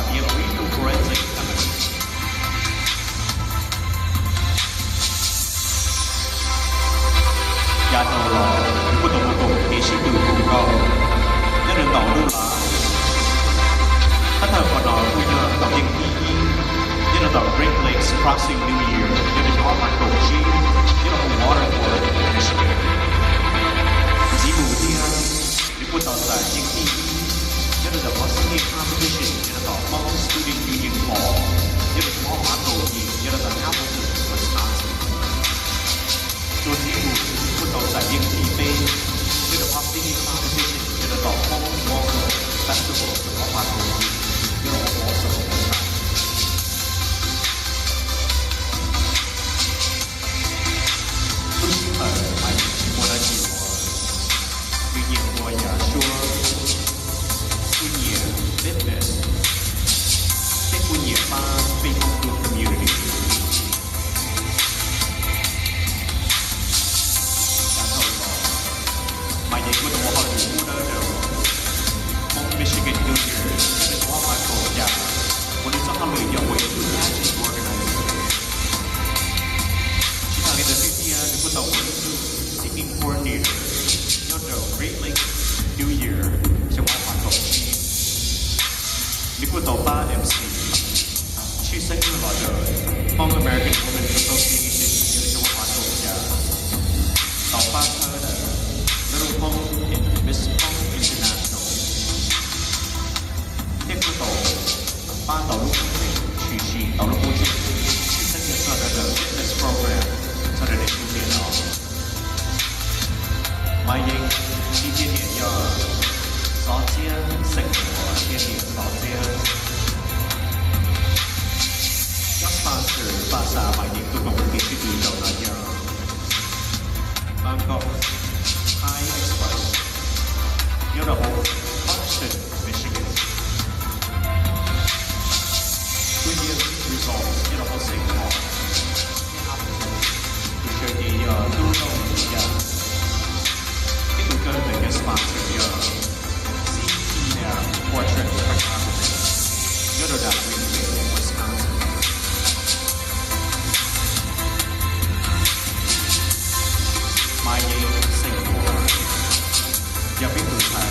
Be a brief forensic analysis. Yav dhau los, kuv tau mus koom kev sib tw kub nkaus nyob rau ntawm lub lav. Thawj thawj qhov no kuj yog tau yeej thib ib nyob rau ntawm Great Lakes Crossing New Year nyob rau xyoo ob phav kaum tsib nyob rau hauv Waterford, Michigan. Ntxiv mus thiab, nws kuj tau txais yeej thib ib nyob rau ntawm Hmong Singing Competition nyob rau ntawm Hmong Student Union Hall nyob rau xyoo ob phav kaum yim nyob rau ntawm Appleton, Wisconsin. Txuas ntxiv mus, nws kuj tau txais yeej thib peb nyob rau Hmong Singing Competition nyob rau ntawm Hmong Vocal Festival xyoo ob phav kaum yim nyob rau hauv Boston, Wisconsin. Lub sij hawm Maiv Yeeb tsis muaj dab tsi ua, nws nyiam ua yav suab, kuj nyiam fitness, thiab kuj nyiam pab peb Hmoob community. Yav dhau los, Maiv Yeeb kuj tau ua hauj lwm pub dawb rau Hmong Michigan New Year nyob rau xyoo ob phav kaum xya, uas nws txoj hauj lwm yog ua ib tug pageant organizer. Tsis tas li ntawd xwb thiab, nws kuj tau ua ib tug singing coordinator nyob rau Great Lakes New Year xyoo ob phav kaum tsib. Nws kuj tau pab M C, tshwj xeeb los ntawm Hmong American Women Association nyob rau xyoo ob phav kaum xya, tau pab thawb ntawm Little Hmong and Miss Hmong International, thiab kuj tau pab tau lub koob txeeg, tshwm sim tau lub koob txeeg tshwj xeeb nyob rau ntawm fitness program txog rau ntawm hnub niam no. Maiv Yeeb txiv thiab niam yog Xov Txiab, xeem Muas thiab niam Xov Txiab. Cov sponsor pab xa Maiv Yeeb tuaj koom kev sib tw zaum no yog Bangkok Thai Express nyob rau hauv Clarkston, Michigan. Good Year Result nyob rau hauv Saint Paul thiab Appleton. Tus tswv ces yog Tub Lauj Yaj. Thiab tus kawg ntawm cov sponsor yog C T N Portrait Photography nyob rau nram Green Bay, Wisconsin. Maiv Yeeb xeem Muas yog peb tus ntxhais